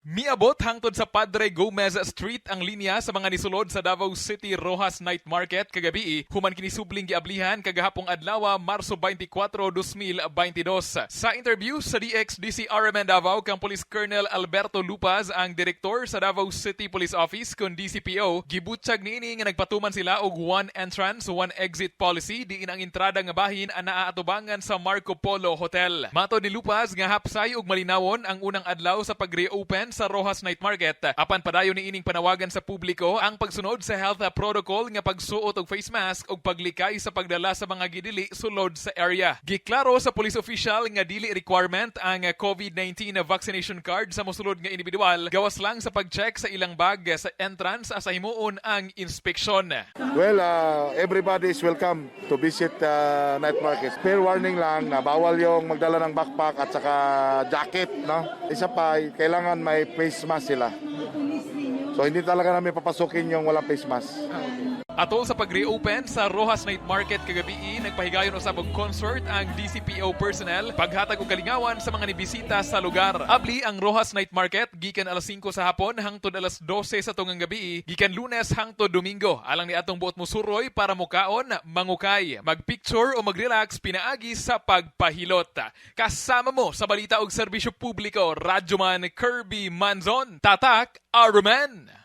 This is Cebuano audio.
Miabot hangtod sa Padre Gomez Street ang linya sa mga nisulod sa Davao City Roxas Night Market kagabi, human kini subling giablihan kagahapong adlaw, Marso 24, 2022. Sa interview sa DXDC RMN Davao kang Police Colonel Alberto Lupaz, ang direktor sa Davao City Police Office kon DCPO, gibutyag niini nga nagpatuman sila og one entrance, one exit policy diin ang entrada nga bahin anaa atubangan sa Marco Polo Hotel. Matod ni Lupaz nga hapsay ug malinawon ang unang adlaw sa pag-reopen sa Roxas Night Market, apan padayon niining panawagan sa publiko ang pagsunod sa health protocol nga pagsuot og face mask ug paglikay sa pagdala sa mga gidili sulod sa area. Giklaro sa police official nga dili requirement ang COVID-19 vaccination card sa mosulod nga individual, gawas lang sa pag-check sa ilang bag sa entrance asa himuon ang inspeksyon. Well, everybody is welcome to visit night market. Fair warning lang na bawal yung magdala ng backpack at saka jacket, no? Isa pa, kailangan may face mask sila. So hindi talaga namin papasukin yung walang face mask. Atol sa pag-reopen sa Roxas Night Market kagabi, nagpahigayon usab og concert ang DCPO personnel paghatag og kalingawan sa mga nibisita sa lugar. Abli ang Roxas Night Market gikan alas 5 sa hapon hangtod alas 12 sa tungang gabi, gikan Lunes hangtod Domingo. Alang ni atong buot musuroy para mukaon, mangukay, magpicture o magrelax pinaagi sa pagpahilot. Kasama mo sa balita og serbisyo publiko, Radyoman Kirby Manzon. Tatak, RMN!